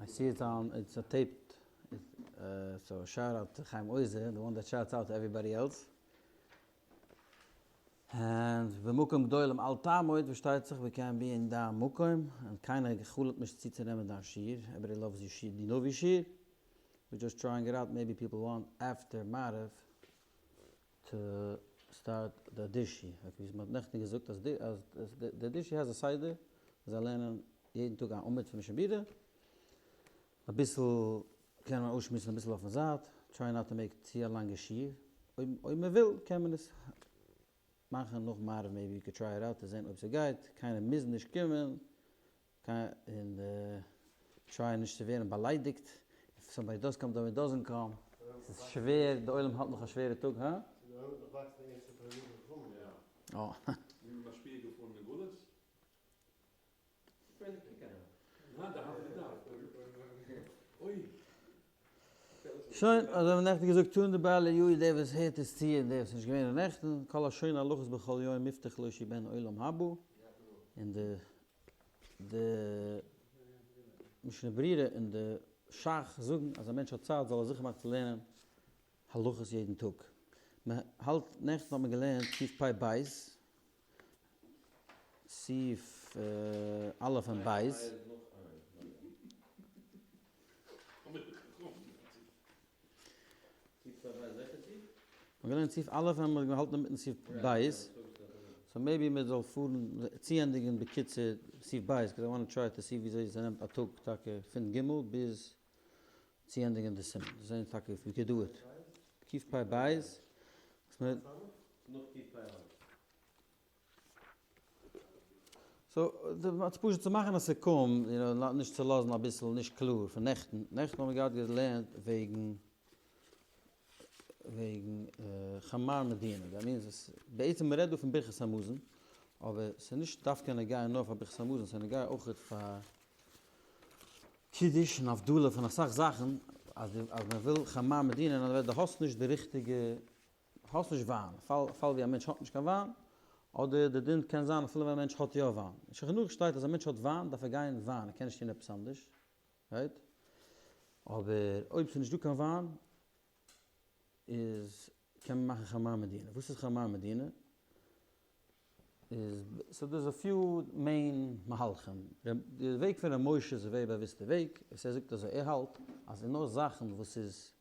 I see it's on, it's a taped, so shout out to Chaim Oizer, the one that shouts out to everybody else. And במקום גדולים אל תעמוד, פארשטייט זיך, we can be אין דיין מקום, און קיינער חלומ'ט נישט צוצונעמען דיין שיעור, everybody loves your שיעור, די נביא שיעור, we just trying it out, maybe people want after מעריב to start די דישי, ווי מען האט נעכטן געזאגט אז די דישי has א סדר, זיי לערנען יעדן טאג א עמוד פון משנה ברורה, אביסל קען מען אויסשמועסן אביסל אויפן זייט, try not to make צו א לאנגע שיעור, אויב מען וויל קען מען עס מאכן נאך מעריב maybe you could try it out צו זען אויב ס'גייט, קיינער מוז נישט קומען, און try נישט צו ווערן באליידיגט, if somebody does come דאן doesn't come, ס'איז שווער, די עולם האט נאך א שווערע טאג, הא? אה. שוין, אזוי האבן נעכטן געזאגט תנא דבי אליהו דער וואס הערט עס צו און דער וואס איז נישט געווען נעכטן, כל השונה הלכות בכל יום מובטח לו שהוא בן עולם הבא, און די די משנה ברורה און די שך זאגן אז א מענטש האט צייט זאל ער זיכער מאכן צו לערנען הלכות יעדן טאג. מען האלט, נעכטן האט מען געלערנט סעיף פ' בית, סעיף א' און ב'. מ'האט געלערנט סעיף א' און מ'האט געהאלטן אינמיטן סעיף ב', so maybe מען זאל פארן צוענדיגן בקיצור סעיף ב', cause I want try to see וויאזוי ס'נעמט א טאג טאקע פון ג' ביז צוענדיגן די סימן, זעהן טאקע if we could do it. קוף פ' ב', so, פשוט צו מאכן א סיכום, יו נאו, נישט צו לאזן אביסל נישט קלאר פון נעכטן, נעכטן האבן מיר געהאט געלערנט וועגן וועגן חמר מדינה, that means עס בעצם מ'רעדט דא פון ברכת המזון, אבער ס'איז נישט דווקא נוגע נאר פאר ברכת המזון, ס'איז נוגע אויך פאר קידוש און הבדלה פון אסאך זאכן, אז אז מ'וויל חמר מדינה, אין אנדערע ווערטער דו האסט נישט די ריכטיגע האסט נישט וויין, פאל פאל ווי א מענטש האט נישט קיין וויין, אדער די דין קען זיין אפילו ווען א מענטש האט יא וויין. אין שולחן ערוך שטייט אז א מענטש האט וויין דארף ער גיין וויין, ער קען נישט טון עפעס אנדערש, right? אבער אויב ס'איז נישט דא קיין וויין איז קען מען מאכן חמר מדינה. וואס איז חמר מדינה? איז so דא איז a few main מהלכים. די וועג פון ר' משה איז א very באוויסטע וועג, וואס ער זאגט אזוי, ער האלט אז אין נאר זאכן וואס איז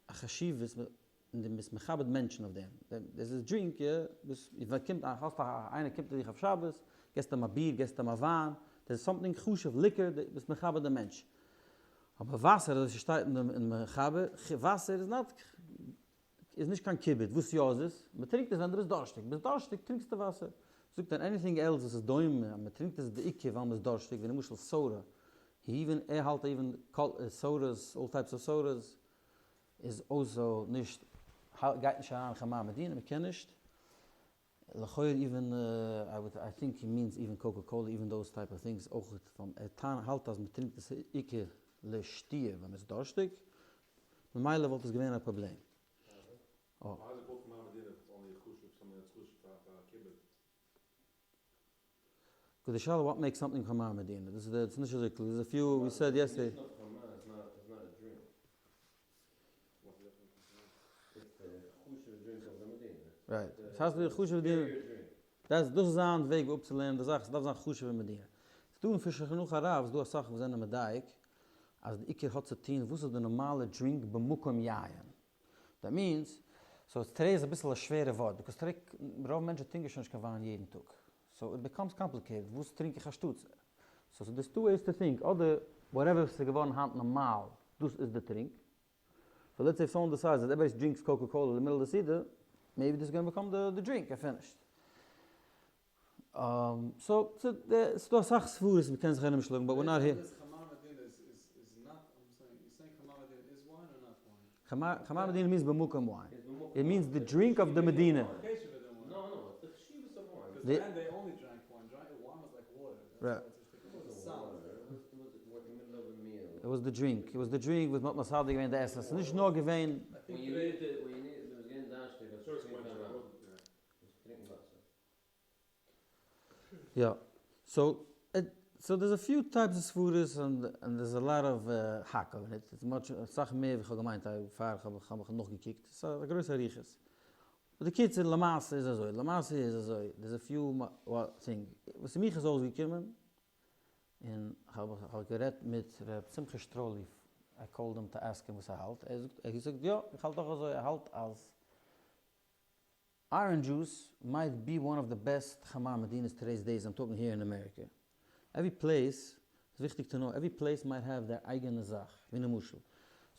א חשיבות און דו ביסט מכבד מענטשן אויף דעם, דאס איז drink יא, דאס ווען קומט א האסט א איינער קומט צו דיך אויף שבת, געסט אים א ביר געסט אים א וויין, דאס איז something חשוב, liquor, דו ביסט מכבד דעם מענטש. אבער וואסער אזוי ס'שטייט אין דעם אין מחבר, וואסער איז not איז נישט קיין כיבוד, וואס יא איז עס? מען טרינקט עס ווען דו ביסט דארשטיג, ביסט דארשטיג טרינקסטו וואסער. זאגט ער anything else וואס איז דומה אז מען טרינקט עס בעיקר ווייל מען איז דארשטיג, ווי למשל soda, even ער האלט even sodas, all types of sodas, איז also נישט, גייט נישט אריין חמר מדינה, מען קען נישט, לכאורה even, I think he means even Coca Cola, even those type of things אויך, ווייל ער האלט אז מען טרינקט עס עיקר לשתיה ווען מען איז דארשטיג, ממילא וואלט עס געווען א פראבלעם. גוט די שאלה what makes something חמר מדינה, דאס איז נישט אזוי קלאר, דער'ס א few we said yesterday. Right, עס הייסט ווי חשוב'ע מדינה, דאס איז זיין וועג אפצולערנען די זאך, עס דארף זיין חשוב'ע מדינה. ס'דא אין שולחן ערוך הרב איז דא אסאך וואס זענען מדייק אז די עיקר האט צו טוהן וואס איז די נארמאלע drink במקום יין. That means, so תרי איז אביסל א שווערע ווארט, because תרי, רוב מענטשן טרינקען שוין נישט קיין וויין יעדן טאג. So it becomes complicated, וואס טרינק איך אנשטאטס? So ס'איז דא two ways to think, אדער whatever ס'איז געווארן היינט נארמאל, דאס איז די טרינק. So let's say someone decides that everybody drinks Coca Cola אין די middle of די סעודה, maybe this is gonna become the drink and finished. So ס'דא אסאך סברות מ'קען זיך ארומשלאגן but we're not here. חמר מדינה means במקום וויין. It means the drink of the מדינה. It was the drink. It was the drink וואס מ'האט מסדר געווען די עסן. ס'איז נישט נאר געווען. יא, so so there's א few types of סברות and there's a lot of האק אויף איט, איטס much אסאך מער ווי כ'האב געמיינט פאר כ'האב מיך נאכגעקוקט, ס'איז א גרויסע אריכות. באט בקיצור למעשה איז אזוי, למעשה איז אזוי, there's a few thing, וואס מיך איז אויסגעקומען, און כ'האב גערעדט מיט ר' שמחה שטראלי, I called him to ask him וואס ער האלט, ער זאגט, ער האט געזאגט יא, איך האלט אויך אזוי, ער האלט אז orange juice might be one of the best חמר מדינות today's days, I'm talking here in America. Every place, איז וויכטיג to know, every place might have דער אייגענע זאך, ווי למשל,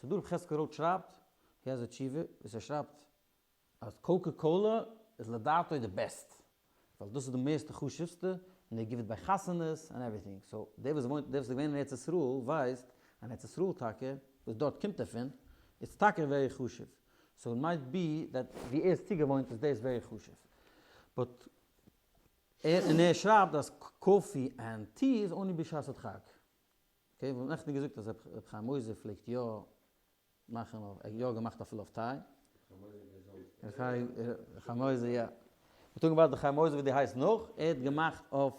ס'דא ר' חזקאל רוט שרייבט, he has א תשובה, וואס ער שרייבט אז קאוקע קאלע איז לדעתו די best, ווייל דאס איז די מערסטע חשובסטע, און ער גיבט ביי חתונות און everything, so דער וואס וואוינט, דער וואס איז געווען אין ארץ ישראל ווייסט אז אין ארץ ישראל טאקע, וואס דארט קומט ער פון, איז טאקע very חשוב, so it might be that ווי ער איז צוגעוואוינט איז דאס very חשוב, but ער, און ער שרייבט אז coffee and tea איז only בשעת הדחק, okay, וואס נעכטן געזאגט אז ר' חיים עוזר פלעגט יא מאכן אויף, ער האט יא געמאכט אפילו אויף טיי. חיים עוזר יא. מיר טאלקינג אבאוט די חיים עוזר ווי די הייסט נאך, ער האט געמאכט אויף.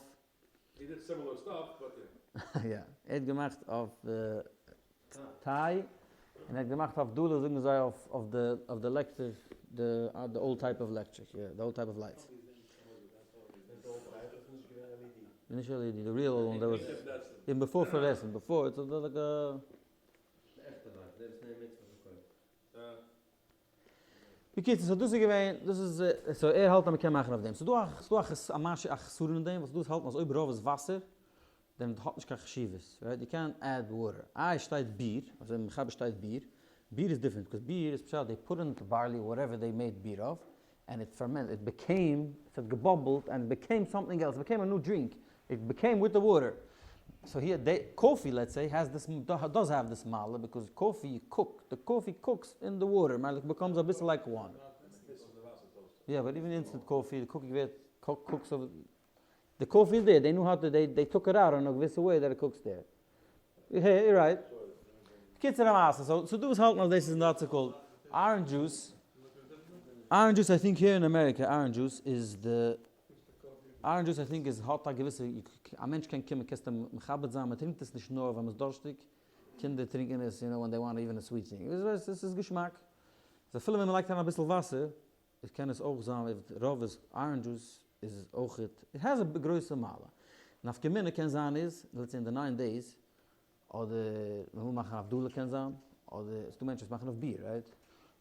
He did similar stuff, but yeah. יא, ער האט געמאכט אויף טיי, און ער האט געמאכט הבדלה זאגן זיי אויף אויף די אויף די לעקטער, די די old type of electric, יא, די old type of lights. נישט LED, די real old one, that was even before fluorescent, before it's like a. די עכטע light, די וואס נר מצוה פארקויפט. בקיצור, so דאס איז געווען, דאס איז, so ער האלט אז מ'קען מאכן אויף דעם. ס'איז דא א, ס'איז דא א משהו, א חסרון אין דעם, וואס דאס האלטן אז אויב רוב איז וואסער, דען האט נישט קיין חשיבות, right? You can add water. איי עס שטייט ביר, אזוי אין מחבר שטייט ביר, ביר איז different, because ביר איז פשט they put in barley whatever they made beer of, and it ferment, it became, עס האט געבאבלט, and it became something else, it became a new drink, it became with the water. So here they, coffee let's say has this, does have this מעלה, because coffee you cook, the coffee cooks in the water, מילא it becomes אביסל like one. יא, but even instant coffee, די cookie ווערט, cooks אויף, די coffee איז דער, they knew how to, they they took it out אין א געוויסע way that it cooks there. Hey, right. בקיצור המעשה, so ס'דא וואס האלטן אז דאס איז not so called orange juice, orange juice I think here in America orange juice איז די, orange juice I think איז האט א געוויסע, א מענטש קען קומען קענסט אים מכבד זיין, מען טרינקט עס נישט נאר ווען מען איז דארשטיג, קינדער טרינקען עס you know when they want even a sweet thing, עס איז געשמאק, so אפילו ווען מען לייגט אריין אביסל וואסער, עס קען עס אויך זיין אויב רוב איז orange juice איז עס אויך it has א גרויסע מעלה. נפקא מינה קען זיין איז let's say אין די nine days אדער מען וויל מאכן הבדלה קען זיין אדער ס'דא מענטשן וואס מאכן אויף ביר right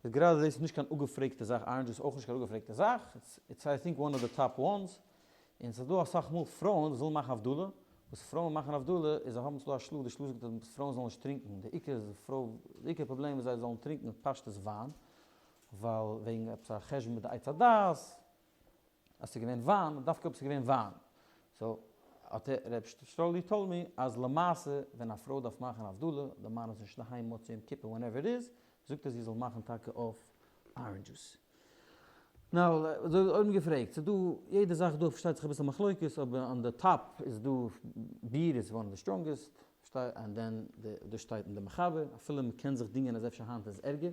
איז גראדע דאס איז נישט קיין אפגעפרעגטע זאך orange juice אויך נישט קיין אפגעפרעגטע זאך it's I think one of the top ones און ס'איז דא אסאך מאל פרויען וואס ווילן מאכן הבדלה וואס פרויען מאכן הבדלה איז זיי האבן ס'דא א שלא די שלא זאגט אז פרויען זאלן נישט טרינקן די עיקר איז די פרוי די עיקר פראבלעם איז זיי זאלן טרינקן פשטות וויין ווייל וועגן עפעס א חשבון מיט די עץ הדעת, אז ס'איז געווען וויין, דווקא אויב ס'איז געווען וויין. So האט ער, ר' שטראלי told me, אז למעשה ווען א פרוי דארף מאכן הבדלה, די מאן איז נישט אינדערהיים מוצאי יום כיפור whenever it is, זאגט ער זי זאל מאכן טאקע אויף orange juice. Now, אזוי ווי אויבן געפרעגט, ס'איז דא, יעדע זאך דא פארשטייט זיך אביסל מחלוקת, אבער on the top איז דא, ביר איז one of the strongest, and then דאס שטייט אין די מחבר, אפילו מ'קען זיך דינגען אז אפשר היינט איז ערגער.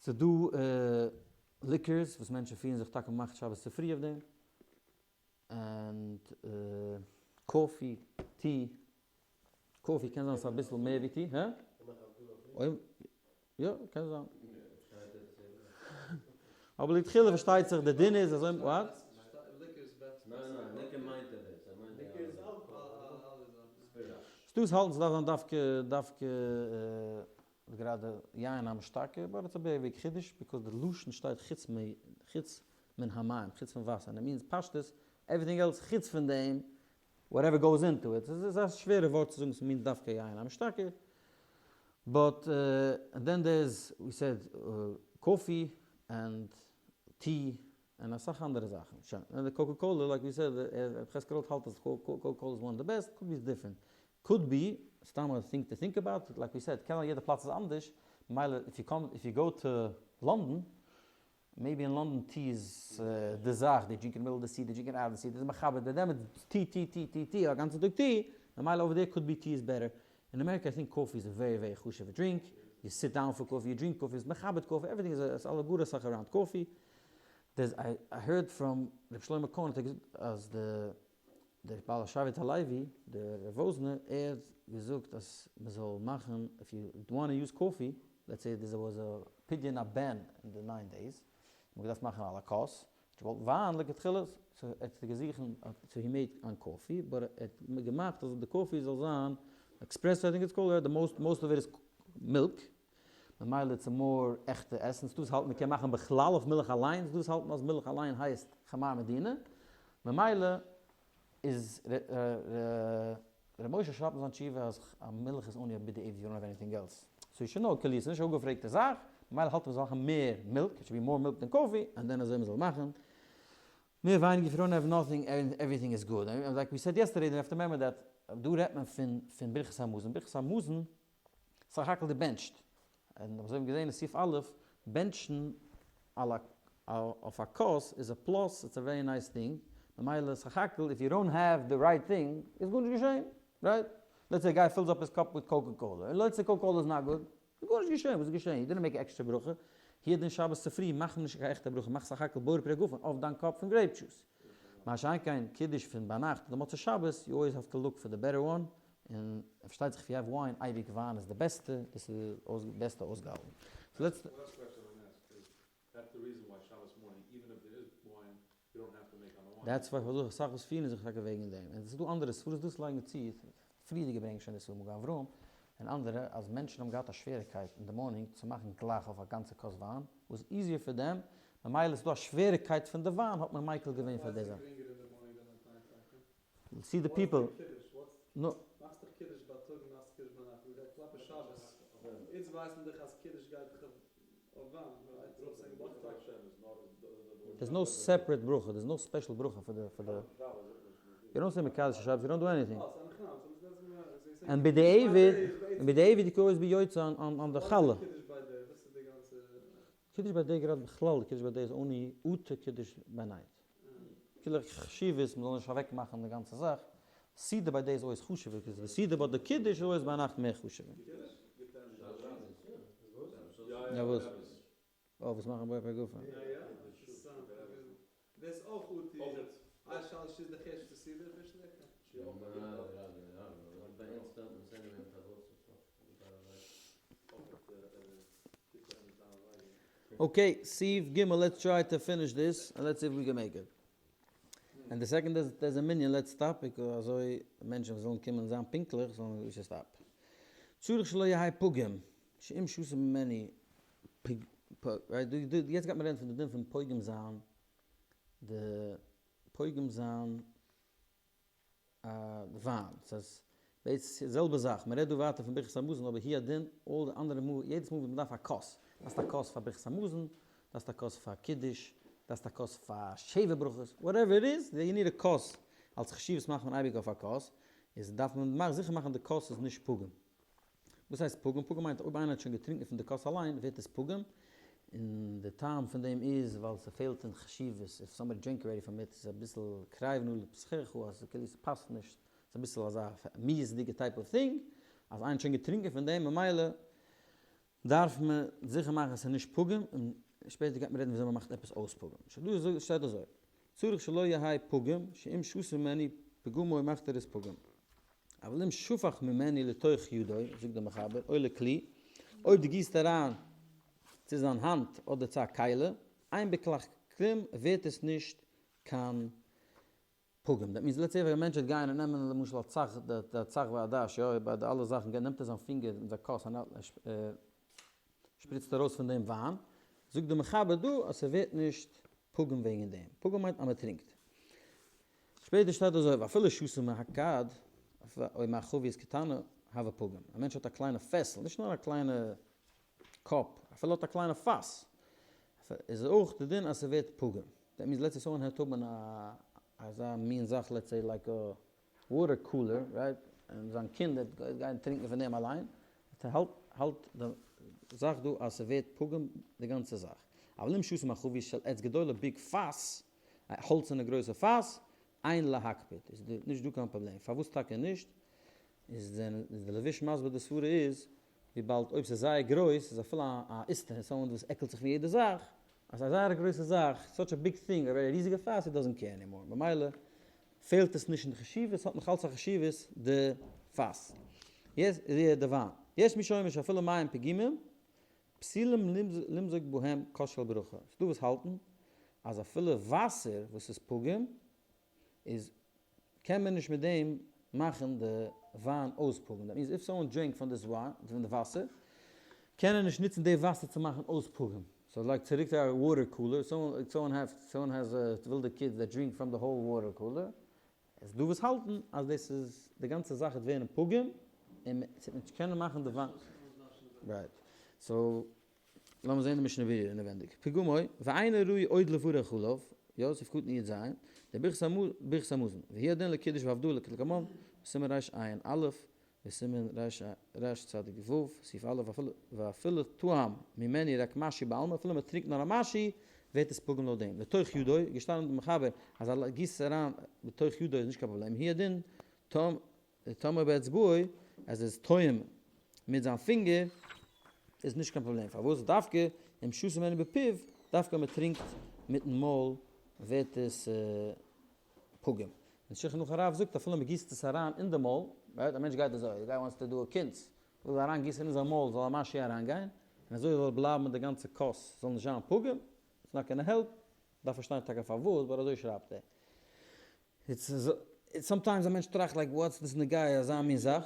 ס'איז דא liquors וואס מענטשן פירן זיך טאקע מ'מאכט שבת צופרי אויף דעם, and coffee, tea, coffee קען זיין ס'איז אביסל מער ווי tea, הא? יא, קען זיין. אבער לכתחילה פארשטייט זיך די דין איז אזוי, what? ס'דא וואס האלטן ס'דארף זיין דווקא דווקא גראדע יין המשתכר, but it's a very big חידוש, because די לשון שטייט חוץ מ חוץ מן המים, חוץ פון וואסער, און it means פשטות, everything else חוץ פון דעם, whatever goes into it, ס'איז א שווערע ווארט צו זאגן ס'מיינט דווקא יין המשתכר, but then there is we said coffee and tea און אסאך אנדערע זאכן, שוין, און די קאקע קאלע like we said, ר' חזקאל רוט האלט אז קאקע קאלע איז one of the best, could be different, could be, סתם א thing to think about, like we said, קען זיין יעדע פלאץ איז אנדערש, ממילא if you come, if you go to לאנדאן, maybe אין לאנדאן tea איז די זאך, they drink in middle of the sea, they drink out of the sea, דאס איז מכבד, ביי דעם איז tea tea tea tea tea, א גאנצע טאג tea, ממילא over there could be tea is better, אין אמעריקע I think coffee איז א very very חשוב'ע drink, you sit down for coffee, you drink coffee, איז מכבד coffee, everything איז איז אלע גאר אסאך around coffee, דערס I heard from ר' שלמה קאהן האט ער געזאגט אז די. דער בעל השבט הלוי, דער רב וואזנער, ער האט געזאגט אז מען זאל מאכן, if you want to use coffee, let's say there was a פדיון הבן אין די nine days, מען האט געדארפט מאכן על הכוס, האט געוואלט וויין לכתחילה, so ער האט געזוכט, so he made an coffee, but ער האט געמאכט אז די coffee זאל זיין espresso, I think it's called, the most most of it is milk, ממילא it's more עכטע עסן, ס'דא וואס האלטן מ'קען מאכן בכלל אויף מילך אליין, ס'דא וואס האלטן אז מילך אליין הייסט חמר מדינה, ממילא איז ר' משה שרייבט אין זיין תשובה אז מילך איז only א בדיעבד you don't have anything else, so you should know כאילו ס'איז נישט א אפגעפרעגטע זאך, ממילא האלט ער מ'זאל מאכן מער milk, it should be more milk than coffee, and then אזוי מ'זאל מאכן מער ווייניגער if you don't have nothing everything is good, like we said yesterday you have to remember that דא רעדט מען פון ברכת המזון, ברכת המזון סך הכל דו בענטשט, און אזוי האבן געזען אין סעיף א', בענטשן אויף א כוס איז א plus, it's a very nice thing, ממילא סך הכל if you don't have the right thing איז גארנישט געשען, right? Let's say guy fills up his cup with Coca Cola, און let's say Coca Cola is not good, איז גארנישט געשען, וואס איז געשען? You didn't make עקסטערע ברכה, here דעם שבת צופרי מאך נישט קיין עכטע ברכה, מאך סך הכל בורא פרי הגפן אויף דיין cup פון grape juice. מה שאין כן קידוש פון ביינאכט אדער מוצאי שבת, you always have to look for the better one, און פארשטייט זיך if you have wine, אייביג וויין איז די בעסטע, דאס איז די בעסטע אויסגעהאלטן. So let's. That's why כ'זאג אסאך וואס פירן זיך טאקע וועגן דעם, און עס איז דא אנדערע סברות דאס לייגן צו, פריערדיגע ברענגען שוין די סברה מגן אברהם, און אנדערע, אז מענטשן האבן געהאט א שוועריקייט אין די morning צו מאכן גלייך אויף א גאנצע כוס וויין, וואס easier פאר דעם, ממילא איז דא א שוועריקייט פון די וויין האט מען מיקל געווען פאר די זאך. See the people. נו. מאכסט דאך קידוש בייטאג און מאכסט קידוש ביינאכט, מען גייט כלפי שבת, איצט ווייסט מען דאך אז קידוש גייט דאך אויף וויין, right? There's no separate ברכה, there's no special ברכה for the, for the, you don't say מקדש השבת, you don't do anything. And בדיעבד, און בדיעבד you can always be יוצא on the חלה. קידוש ביי day גראד בכלל, קידוש ביי day איז only אטע קידוש ביי night. כאילו חשיבות, מ'זאל נישט אוועק מאכן די גאנצע זאך. סעודה ביי day איז אויס חשוב'ער, because די סעודה ביי די קידוש איז אויס ביינאכט מער חשוב'ער. יא וואס? אה וואס מאכן בורא פרי הגפן? דאס אויך אטי. א שאלה איז די חשבון סעודה פיש לעקער. Okay, סעיף ג', let's try to finish this, and let's see if we can make it. And the second there's a מנין, let's stop, because אזוי מענטשן וואס ווילן קומען זיין פונקטליך זאלן וויסן stop. צריך שלא יהא פגום, שאם שתה ממנו פג, right, יעצט גייט מען רעדן פון די דין פון פוגם זיין, די פוגם זיין א וויין, ס'איז בעצם די זעלבע זאך, מ'רעדט דא ווייטער פון ברכת המזון אבער הוא הדין all די אנדערע מאל, יעדעס מאל וואס מ'דארף א כוס, דארפסט א כוס פאר ברכת המזון, דארפסט א כוס פאר קידוש, דארפסט א כוס פאר שבע ברכות, whatever it is, you need a כוס, אלס חשיבות מאכט מען אייביג אויף א כוס, איז דארף מען זיכער מאכן די כוס איז נישט פגום. וואס הייסט פגום? פגום מיינט אויב איינער האט שוין געטרינקען פון די כוס אליין ווערט עס פגום, און די טעם פון דעם איז ווייל ס'פעלט אין חשיבות, if somebody drink already from it איז אביסל קרב נא לפתחך אז כאילו ס'פאסט נישט, ס'איז אביסל אזא מיאוס'דיגע type of thing, אז איינער האט שוין געטרינקען פון דעם ממילא דארף מען זיכער מאכן אז ס'איז נישט פגום, און שפעטער גייט מען רעדן וויאזוי מ'מאכט עפעס אויס פגום. דא שטייט אזוי, צריך שלא יהא פגום, שאם שתה ממנו פגמו מאכט ער עס פגום. אבל אם שפך ממנו לתוך ידו, זאגט דער מחבר, או לכלי, אויב דו גיסט אריין צו זיין האנט אדער צו א כלי, אין בכך כלום, ווערט עס נישט קיין פגם. That means let's say א מענטש וועט גיין און נעמען למשל א צח, די צח ועדש, יא, ביי די אלע זאכן נעמט ער זיין פינגער מיט זיין כוס און ער שפריצט ארויס פון דעם וויין, זאגט דער מחבר דא אז ס'ווערט נישט פגם וועגן דעם, פגם מיינט אז מ'טרינקט. שפעטער שטייט אזוי ואפילו שתה מהכד או מחבית קטנה הוי פגום, א מענטש האט א קליינע פעסל, נישט נאר א קליינע cup, אפילו האט א קליינע פאס, איז אויך די דין אז ס'ווערט פגום. That means let's say someone האט האבן א אזא מין זאך let's say like a water cooler right, און זיין קינד וועט גיין טרינקען פון דעם אליין, האלט האלט די זאך דא אז ס'ווערט פגום די גאנצע זאך. אבל אם שתה מחבית של עץ גדולה big פאס, א האלצערנע גרויסע פאס, אין להקפיד, איז נישט דא קיין פראבלעם. פארוואס טאקע נישט? איז די לבוש מסביר די סברה איז, וויבאלד אויב ס'איז זייער גרויס איז אפילו א איסטער, someone וואס עקלט זיך פון יעדע זאך, אז ס'איז א זייער א גרויסע זאך, such a big thing, א ריזיגע פאס, he doesn't care anymore, ממילא. פעלט עס נישט אין די חשיבות, האט נאך אלץ א חשיבות די פאס. די וויין. יש מי שאומר שאפילו מים פגומים פסולים למזוג בהם כוס של ברכה. ס'דא וואס האלטן אז אפילו וואסער וואס איז פגום איז קען מען נישט מיט דעם מאכן די וויין אויס פגום. That means if someone drink פון this wine, פון די וואסער, קען ער נישט נוצן די וואסער צו מאכן אויס פגום. So like צוריק צו א water cooler, someone have, someone has ווילדע kids that drink from the whole water cooler, איז דא וואס האלטן אז דאס איז די גאנצע זאך וועט ווערן פגום און ס'וועט נישט קענען מאכן די וויין. Right. So לאמיר זעהן די משנה ברורה אינעווענדיג. פגמו ואינו ראוי עוד לברך עליו, יא, סעיף קטן י ז, די ברכת המזון, והוא הדין לקידוש והבדלה כדלקמן, בסימן רע"א, בסימן רצ"ו, סעיף א', ואפילו טעם ממנו רק משהו בעלמא, אפילו מען טרינקט נאר א משהו, ווערט עס פגום לויט דעם. לתוך ידו, געשטאנען די מחבר אז א גיסט עס אריין בתוך ידו איז נישט קיין פראבלעם, הוא הדין טעמו באצבעו, אז ער איז טועם מיט זיין פינגער איז נישט קיין פראבלעם, פארוואס דווקא אם שתה ממנו בפיו, דווקא ווען מען טרינקט מיטן מויל ווערט עס פגום. און שולחן ערוך הרב זאגט אפילו מען גיסט עס אריין אין די מויל, right, א מענטש גייט אזוי, די guy wants to do a קונץ, וויל אריין גיסן אין זיין מויל זאל א משהו אריין גיין, און אזוי זאל בלייבן אין די גאנצע כוס, זאל נישט זיין פגום, it's not gonna help, דארף פארשטיין טאקע פארוואס, but אזוי שרייבט ער. It's sometimes א מענטש טראכט like what's this נוגע אזא מין זאך,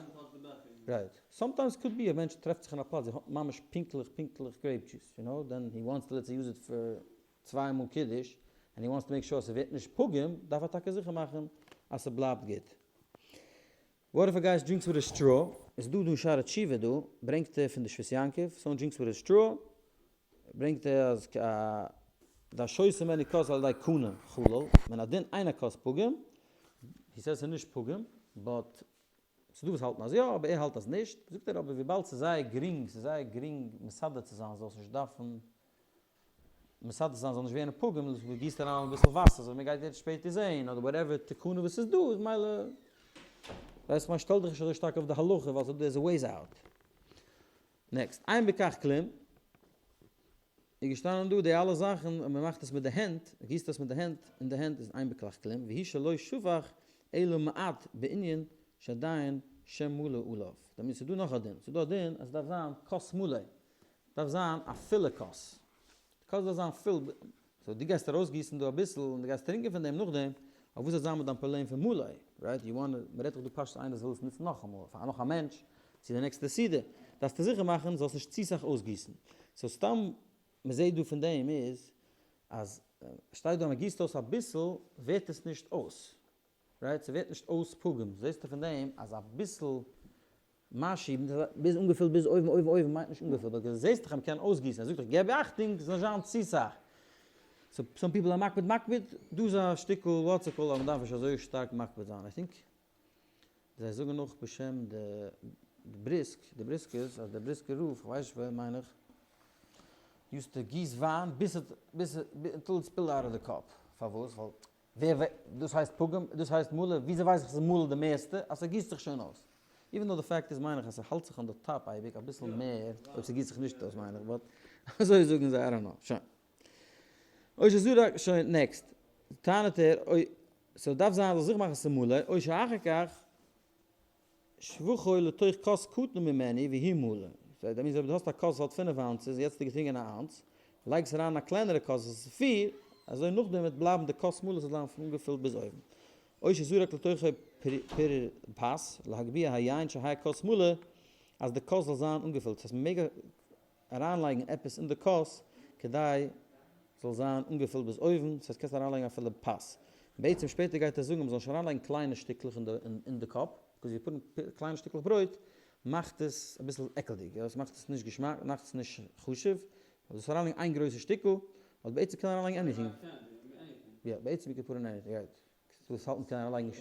right, sometimes could be א מענטש טרעפט זיך אין א פלאץ ווי האט ממש פונקטליך פונקטליך grape juice, you know, then he wants to let's say use it for צוויי מאל קידוש, and he wants to make sure אז ס'ווערט נישט פגום, דארף ער טאקע זיכער מאכן אז ס'בלייבט גוט. What if a guy drinks with a straw? איז דא דא אין שערי תשובה דא ברענגט ער פון די שבות יעקב, someone drinks with a straw, ברענגט ער אז דהשותה ממנו כוס על ידי קנה חלל, מן הדין אין הכוס פגום, he says ס'איז נישט פגום, but ס'דא וואס האלטן אז יא, אבער ער האלט אז נישט, זאגט ער אבער וויבאלד ס'איז זייער גרינג, ס'איז זייער גרינג מסדר צו זיין זאלסט נישט דארפן מסדר זיין זאל נישט ווערן פגום, מען גיסט אריין אביסל וואסער אזוי מען גייט יעצט שפעטער זעהן, אדער whatever תקנה וואס איז דא איז מילא, ווייסט כ'מיין שטעל דיך נישט אזוי שטארק אויף די הלכה ווייל ס'דא there's a ways out. Next, אין בכך כלום, איז געשטאנען דא די אלע זאכן און מען מאכט עס מיט די הענט, מען גיסט עס מיט די הענט, אין די הענט איז אין בכך כלום, והוא שלא שפך אלא מעט בענין שעדיין שם מלא עליו, דערמיט ס'דא נאך א דין, ס'דא א דין אז ס'דארף זיין כוס מלא, דארף זיין א פילע כוס, די כוס דארף זיין פיל, so דו גייסט ארויסגיסן דא אביסל און דו גייסט טרינקען פון דעם נאכדעם, אבער וואס וועט זיין מיט דיין פראבלעם פון מלא, right, you want, מען רעדט דאך דא פשט איינער זאל עס נוצן נאכאמאל, פאר נאך א מענטש, צו די נעקסטע סעודה, דארפסטו זיכער מאכן זאלסט נישט צו סאך אויסגיסן, so סתם מען זעט דא פון דעם איז אז שטייט דא אז מען גיסט אויס אביסל ווערט עס נישט אויס, right, ס'ווערט נישט אויס פגום, זעסטו פון דעם אז אביסל משהו ביז אנגעפילט ביז אויבן אויבן אויבן מיינט נישט אנגעפילט, because זעסט דאך אז מ'קען אויסגיסן, ער זאגט דאך געב אכטונג ס'זאל נישט זיין צו סאך, so some people are מקפיד מקפיד, דא איז א שטיקל what's it called אז מ'דארף נישט אזוי שטארק מקפיד זיין, I think זיי זאגן נאך בשם די בריסק, די בריסקערס, אז דער בריסקער רב, כ'ווייס נישט ווער מיין איך, used to גיסט וויין ביז ביז until it spill out of the cup, פארוואס? ווייל ווער ווער, דאס הייסט פגום, דאס הייסט מלא, וויאזוי ווייס איך ס'איז מלא די מערסטע? אז ס'גיסט זיך שוין אויס. Even though the fact איז מיין איך אז ס'האלט זיך on the top אייביג אביסל מער אויב ס'גיסט זיך נישט אויס מיין איך, but אזוי זאגן זיי, I don't know. שוין. או שזרק, שוין, next. טענה'ט ער, אוי, ס'דארף זיין זאל זיך מאכן ס'מלא, או שאחר כך שפכו לתוך כוס קטן ממנו והוא מלא. That means אויב דו האסט א כוס וואס האט פינף ounces, יעצט האסטו געטרינקען א ounce, לייג עס אריין אין א קלענערע כוס וואס איז פיר, אזוי נאכדעם וועט בלייבן די כוס מלא, ס'זאל זיין אנגעפילט ביז אויבן. או שזרק לתוכו פירור פת, להגביה היין שיהא כוס מלא, אז די כוס זאל זיין אנגעפילט. ס'הייסט מ'מעג אריינלייגן עפעס אין די כוס כדי ס'זאל זיין אנגעפילט ביז אויבן, ס'הייסט קענסט אריינלייגן אפילו פת. בעצם שפעטער גייט ער זאגן אז מ'זאל נישט אריינלייגן קליינע שטיקלעך אין די cup, because you put קליינע שטיקלעך ברויט מאכט עס אביסל עקלדיג, יא, עס מאכט עס נישט געשמאק, מאכט עס נישט חשוב, אבער זאלסט אריינלייגן איין גרויסע שטיקל, אדער בעצם קען אריינלייגן anything. יא, בעצם you can put in anything, right. זאלסט האלטן קען אריינלייגן.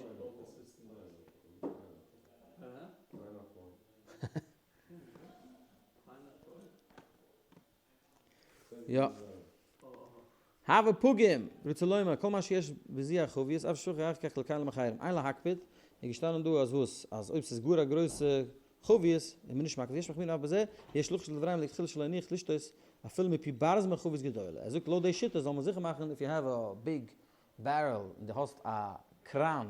יא. הוה פגום, רוצה לומר, כל מה שיש בזו החבית, אף שפכו אחר כך לכלים אחרים, אין להקפיד, איז געשטאנען דא אז וואס? אז אויב ס'איז גאר א גרויסע חבית, איז מען נישט מקפיד, יש מחמירין אף בזה, ויש לחוש לדבריהם לכתחילה שלא יניח לשתות אפילו מפי ברז מחבית גדולה. ער זאגט לויט די שיטה זאל מען זיכער מאכן if you have a big barrel און דו האסט א קראן.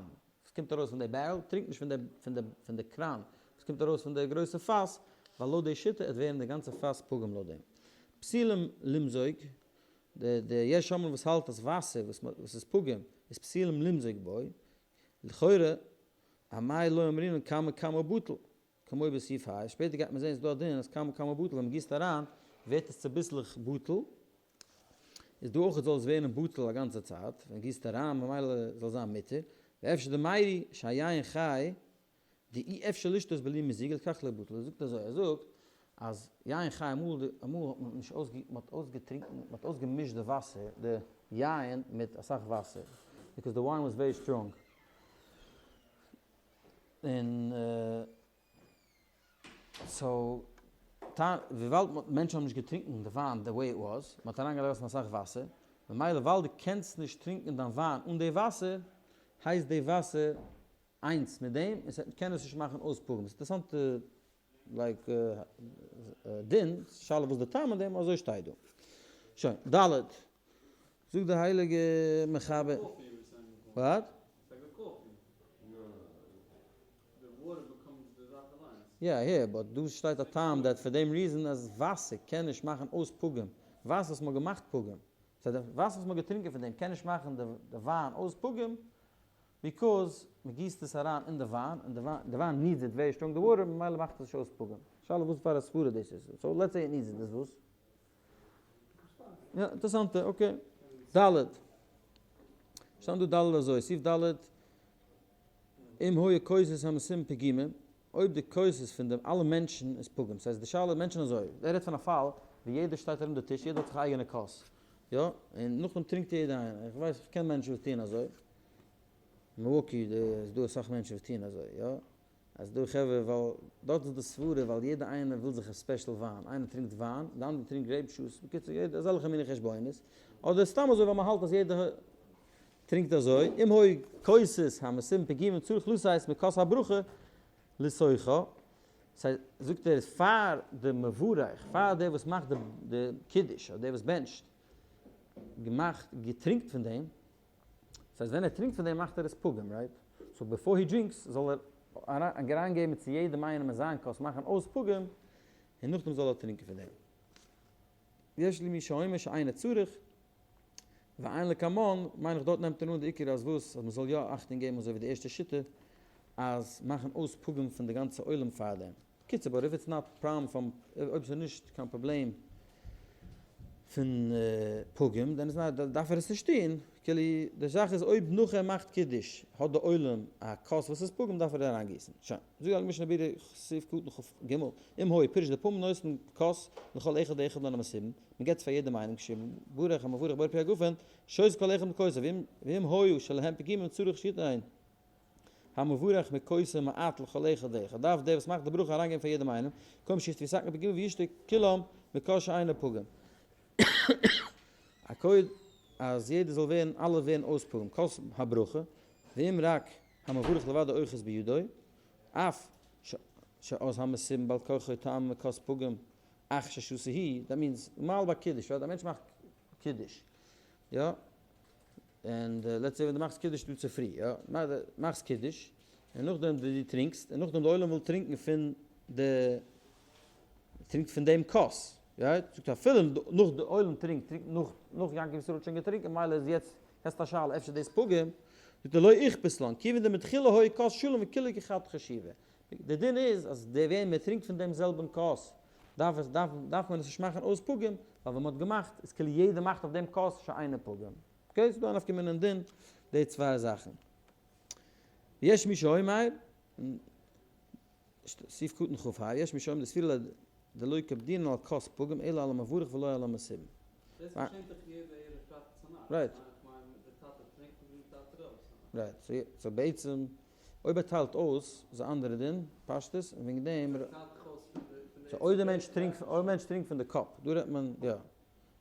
וואס קומט ארויס פון די barrel, טרינק נישט פון די פון די פון די קראן וואס קומט ארויס פון די גרויסע פאס, ווייל לויט די שיטה עט ווערן די גאנצע פאס פגום לויט דעם. פסולים למזוג, די די יש אומרים וואס האלט אז וואסער וואס וואס איז פגום איז פסולים למזוג בו, לכאורה אמאי לא אמרינן כמה כמה בטל, כמו בסעיף ה, שפעטער גייט מען זען ס'איז דא א דין אז כמה כמה בטל ווען מ'גיסט אריין ווערט עס צוביסלעך בטל, איז דא אויך זאל עס ווערן בטל א גאנצע צייט, ווען גיסט אריין ממילא זאל זיין מותר, ואפשר דמיירי שהיין חי דאי אפשר לשתות בלי מיזוג לכך לא בטל, ער זאגט אזוי, ער זאגט אז יין חי אמאל אמאל האט מען נישט אויסגע מען האט אויסגעטרינקן מען האט אויסגעמישט די וואסער די יין מיט אסאך וואסער, because the wine was very strong. און so וויבאלד מענטשן האבן נישט געטרינקן די וויין the way it was, מען האט אריינגעלאזן אסאך וואסער, ממילא ווייל דו קענסט נישט טרינקן דיין וויין אן די וואסער, הייסט די וואסער איינס מיט דעם, און ס'קען עס נישט מאכן אויס פגום. ס'איז אינטערעסאנטע like דין, שאלה וואס די טעם אין דעם, אזוי שטייט דא. שוין, ד'. זאגט די הייליגע מחבר. What? יא, הער, but דא שטייט א טעם that פאר דעם reason אז וואסער קען נישט מאכן אויס פגום, וואסער וואס מ'האט געמאכט פגום, סא די וואסער וואס מ'האט געטרינקען פון דעם קען נישט מאכן די וויין אויס פגום, because מ'גיסט עס אריין אין די וויין, און די וויין needs it very strong די water, ממילא מאכט עס נישט אויס פגום. שאלה וואס פאר א סברה דאס איז, so let's say it needs it, איז וואס? יא, אינטערעסאנטע, okay. ד'. שטאנד דא ד' אזוי, סעיף ד', אם היו כוסות המסובין פגומים, אויב די כוסות פון די אלע מענטשן איז פגום, ס'הייסט די שאלה מענטשן אזוי, ער רעדט פון א פאל ווי יעדער שטייט ארום די טיש, יעדער האט זיך א אייגענע כוס, יא, און נאכדעם טרינקט יעדער איינער, איך ווייס איך קען מענטשן וואס טוען אזוי, מילוואקי איז דא אסאך מענטשן וואס טוען אזוי, יא. אז דא חברה ווייל דארט איז די סברה ווייל יעדע איינער וויל זיך א special וויין, איינער טרינקט וויין, די אנדערע טרינקט grape juice, בקיצור יעדער אזעלכע מיני חשבונות, אדער סתם אזוי ווייל מען האלט אז יעדער טרינקט אזוי, אם היו כוסות המסובין פגומים צריך לתת מכוס הברכה לתוכה, ס'הייסט זאגט ער פאר די מברך, פאר דער וואס מאכט די קידוש אדער דער וואס בענטשט, געמאכט געטרינקט פון דעם, ס'הייסט ווען ער טרינקט פון דעם מאכט ער עס פגום, right? So before he drinks זאל ער אריינגעבן צו יעדעם איינעם אין זיין כוס מאכן אויס פגום, און נאכדעם זאל ער טרינקען פון דעם. יש לי מי שאומר שאינו צריך, ועיין לקמן, מיין איך דארט נעמט ער אן די עיקר אז וואס, אז מ'זאל יא אכטונג געבן אזוי ווי די ערשטע שיטה, אז מאכן אויס פגום פון די גאנצע עולם פארדעם. קיצור, but if it's not problem from, אויב ס'איז נישט קיין פראבלעם פון פגום, then איז נאט, דארף ער עס נישט טון, כאילו, די זאך איז אויב נאך ער מאכט קידוש האט די עולם א כוס וואס איז פגום דארף ער אריינגיסן. שוין. זאגט די משנה ברורה סעיף קטן כ ג, אם היה פירש דפעמים נותן כוס לכל אחד ואחד מן המסובין, מען געבט עס פאר יעדעם איינעם כשברך המברך בורא פרי הגפן, שותה כל אחד מכוסו, ואם היו שלהם פגומים צריך שיתן המברך מכוסו מעט לכל אחד ואחד, דארף דער וואס מאכט די ברכה אריינגעבן פאר יעדעם איינעם, קוים שישתו ויתקנו פגומים וישתו כולם מכוס שאינו פגום. א קודם אז יעדער זאל ווערן, אלע ווערן אויס פגום, כוס הברכה, ואם רק המברך לבדו אוחז בידו, אף שאז המסובין בעל כרחו טעמו מכוס פגום אך ששתה הוא, that means, נארמאל ביי קידוש, right? א מענטש מאכט קידוש, יא? און let's say ווען דו מאכסט קידוש דא צופרי, יא, מאכסט קידוש, און נאכדעם דו טרינקסט, און נאכדעם די עולם וויל טרינקען פון די, טרינקט פון דעם כוס, right? זאגט אפילו נאך די עולם טרינקט, טרינקט נאך, נאך יעקב ישראל האט שוין געטרינקען, מילא איז יעצט, האסט א שאלה, אפשר דאס פוגם? זאגט ער לא איכפת לן, כיוון דמתחילה היה כוס שלם וכולהו כחד חשיבי. די דין איז אז די ווען מען טרינקט פון דעם זעלבן כוס, דארף עס, דארף, דארף מען עס נישט מאכן אויס פגום, ווייל ווען מען האט געמאכט, איז כאילו יעדער מאכט אויף דעם כוס שאינו פגום. Okay, ס'דא א נפקא מינה אין דין, די צוויי זאכן. יש מי שאומר, סעיף קטן כ ה, יש מי שאומר דסבירא ליה דלא קפדינן על כוס פגום אלא על המברך ולא על המסובין. דאס געשענט דאך יעדע ערב פרייטאג צונאכטס. Right. איך מיין די טאטע טרינקט און די טאטע ארויס. Right, so בעצם אויב ער טיילט אויס איז א אנדערע דין, פשטות, און וועגן דעם. ער טיילט דאך אויס פון די פון די. So אויב די מענטש טרינקט, אויב מענטש טרינקט פון די cup, דא רעדט מען, יא.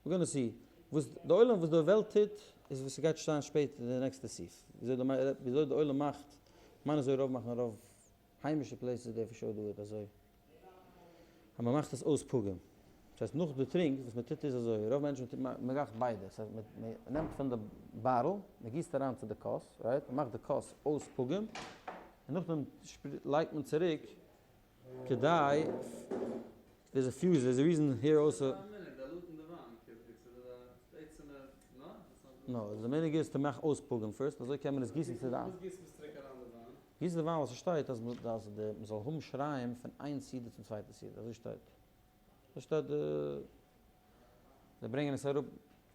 We're gonna see. וואס די עולם, וואס די וועלט טוט, איז וואס ס'גייט שטיין שפעטער אין די נעקסטע סעיף. וויאזוי די וויאזוי די עולם מאכט, כ'מיין אזוי רוב מאכן רוב היימישע places they for sure do it אזוי. אז מ'מאכט עס אויס פגום. דאס הייסט נאך די טרינק, וואס מען טוט איז אזוי, רוב מענטשן טוט מען מאכט ביידע, דאס הייסט מען נעמט פון די bottle, מען גיסט אריין צו די כוס, right, מען מאכט די כוס אויס פגום, און נאכדעם לייגט מען צוריק כדי, there's a fuse, there's a reason here also. No, די מנהג איז צו מאכן אויס פגום first, אזוי קען מען עס גיסן צו די. גיסן די וויין ווייל ס'שטייט אז מ'זאל האבן שיריים פון איין סעודה צום צווייטע סעודה, אזוי שטייט. אזוי שטייט די, זיי ברענגען עס אראפ,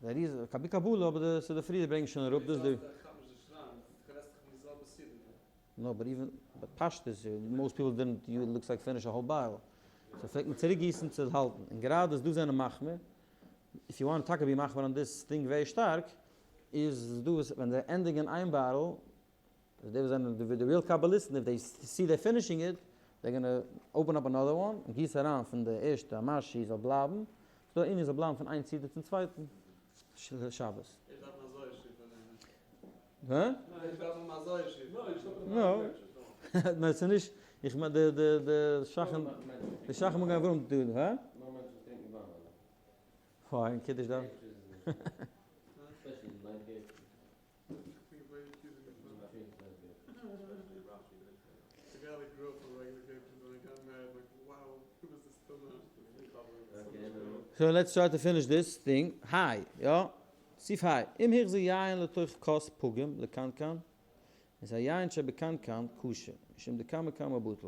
די אריז ל, קבי קבלה, אבער די ס'איז די פריער ברענגען שוין אראפ דאס די. No, but even, but פשטות, most people didn't, you looks like finish a whole bottle. So פלעגט מען צוריק גיסן צו האלטן. און גראדע איז דא זענען מחמיר, if you want טאקע be מחמיר on this thing ווערי שטארק, איז דא וואס ווען זיי ענדיגן איין bottle, איז די וואס זענען די real קאבאליסטן, if they see they finishing it, they gonna open up another one, און גיס אריין פון די ערשטע א משהו זאל בלייבן, ס'דא א ענין זאל בלייבן פון איין סעודה צום צווייטן שבת. איך דארף מיר אזוי שיף לערנען. הא? איך דארף מיר אזוי שיף לערנען. No. ניין ס'איז נישט, איך מיין די די די שכן, די שכן מגן אברהם דא, הא? נאר מענטשן טרינקען וויין אדער? פאר אין קידוש דארף. So let's try to finish this thing. היי, יא? סעיף היי. אם החזיר יין לתוך כוס פגום לקנקן, איז היין שבקנקן כשר, משום דקמא קמא בטל.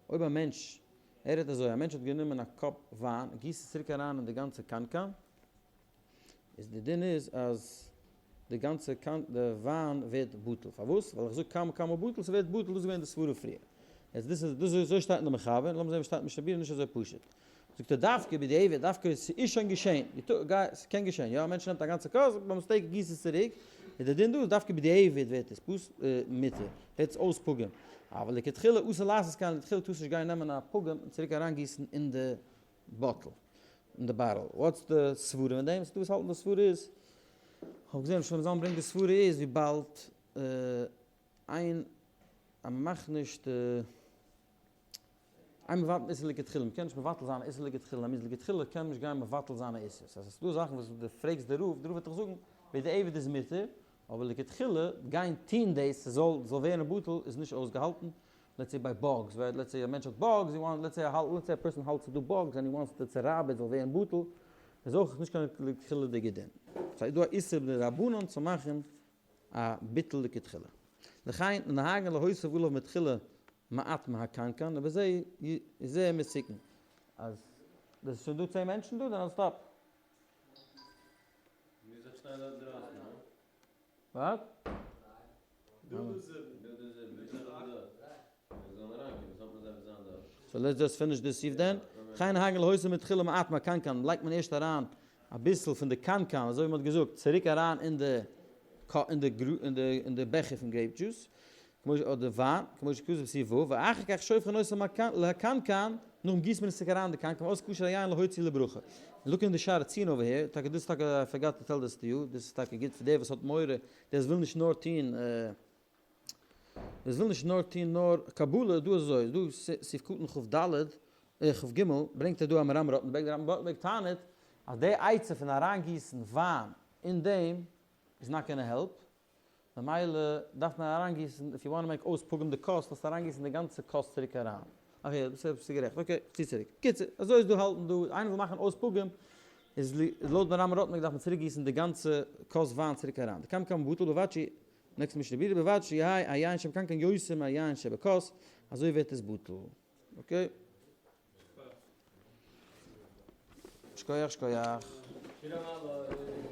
אויב א מענטש, ער רעדט אזוי, א מענטש האט גענומען א cup וויין, גיסט עס צוריק אריין אין די גאנצע קנקן, איז די דין איז אז די גאנצע קאנ די וויין ווערט בטל, פארוואס? ווייל איך זאג קמא קמא בטל, ס'ווערט בטל, דאס איז געווען די סברה פריער. יעצט דאס איז דאס איז אזוי שטייט אין די מחבר, לאמיר זען וואס שטייט אין משנה ברורה, נישט אזוי פשוט. זאגט ער דווקא בדיעבד, דווקא ס'איז שוין געשען, גיי ס'קען געשען, יא, א מענטש נעמט א גאנצע כוס, by mistake גיסט עס צוריק, איז די דין דא איז דווקא בדיעבד ווערט עס פס מותר, ווערט עס אויס פגום. אבל לכתחילה אסור לעשות כן, לכתחילה טארסט נישט גיין נעמען א פגום און צוריק אריינגיסן אין די bottle, אין די bottle. What's די סברה אין דעם? ס'דא וואס האלטן די סברה איז, כ'האב געזען ר' שלמה זלמן ברענגט די סברה איז וויבאלד איין אז מ'מאכט נישט איין מבטל איסור לכתחילה, מ'קען נישט מבטל זיין א איסור לכתחילה, אז מ'איז לכתחילה קען מען נישט גיין מבטל זיין א איסור. ס'הייסט אז ס'דא זאכן וואס דו פרעגסט די רב, די רב וועט דיך זאגן בדיעבד איז מותר, אבער לכתחילה גיין טוהן דאס ס'זאל זאל ווערן בטל איז נישט אויסגעהאלטן, let's say ביי bugs, right, let's say א מענטש האט bugs, he want, let's say א let's say א person האלט ס'דא bugs and he wants to צורייבען זאל ווערן בטל, איז אויך נישט קיין לכתחילה'דיגע דין. ס'איז דא א איסור דרבנן צו מאכן א ביטול לכתחילה. לכן נוהגין להוסיף עליו מתחילה מעט מהקנקן ובזה זה מתוקן. אז דאס איז שוין דא 10 מענטשן דא, then I'll stop. מוז איך שטיין דארט אינדרויסן, הא? What? דא דא זיבן. דא דא זיבן. ווי זענען זיי דארט? זיי זאלן אריינקומען, וואס האט מען זיי וואס זיין דארט? So let's just finish this סעיף then. כן נוהגין להוסיף מתחילה מעט מהקנקן, לייגט מען ערשט אריין אביסל פון די קנקן, אזוי ווי מען האט געזאגט, צוריק אריין אין די אין די אין די אין די בעכער פון grape juice, כמו ש אדער וויין, כמו שכתוב בסעיף ו', ואחר כך שופכין אותו להקנקן, נאכדעם גיסט מען עס צוריק אריין אין די קנקן, ואז כשר היין להוציא לברכה. Look אין די שער הציון over here, טאקע דאס איז טאקע, I forgot to tell this to you, דאס איז טאקע גוט פאר דער וואס האט מורא, דער וואס וויל נישט נאר טון, דער וואס וויל נישט נאר טון נאר קבלה, דא איז אזוי, דא סעיף קטן כ"ד, כ"ג, ברענגט ער דא א מהר"ם ראטנבערג, דער מהר"ם ראטנבערג טענה'ט אז די עצה פון אריינגיסן וויין אין דעם איז not gonna help, ממילא דארף מען אריינגיסן, if you want make אויס פגם די כוס, זאלסטו אריינגיסן די גאנצע כוס צוריק אריין. אך יא, דאס ביסטו גערעכט, okay, צי צוריק. קיצור, אזוי איז דא האלטן דא, איינער וויל מאכן אויס פגם, איז לויט מהר"ם ראטנבערג דארף מען צוריק גיסן די גאנצע כוס וויין צוריק אריין. דקמא קמא בטל ובלבד ש, next משנה ברורה, ובלבד שיהא היין שבקנקן יותר מהיין שבכוס, אזוי ווערט עס בטל. Okay. שכוח שכוח. שלום אבא.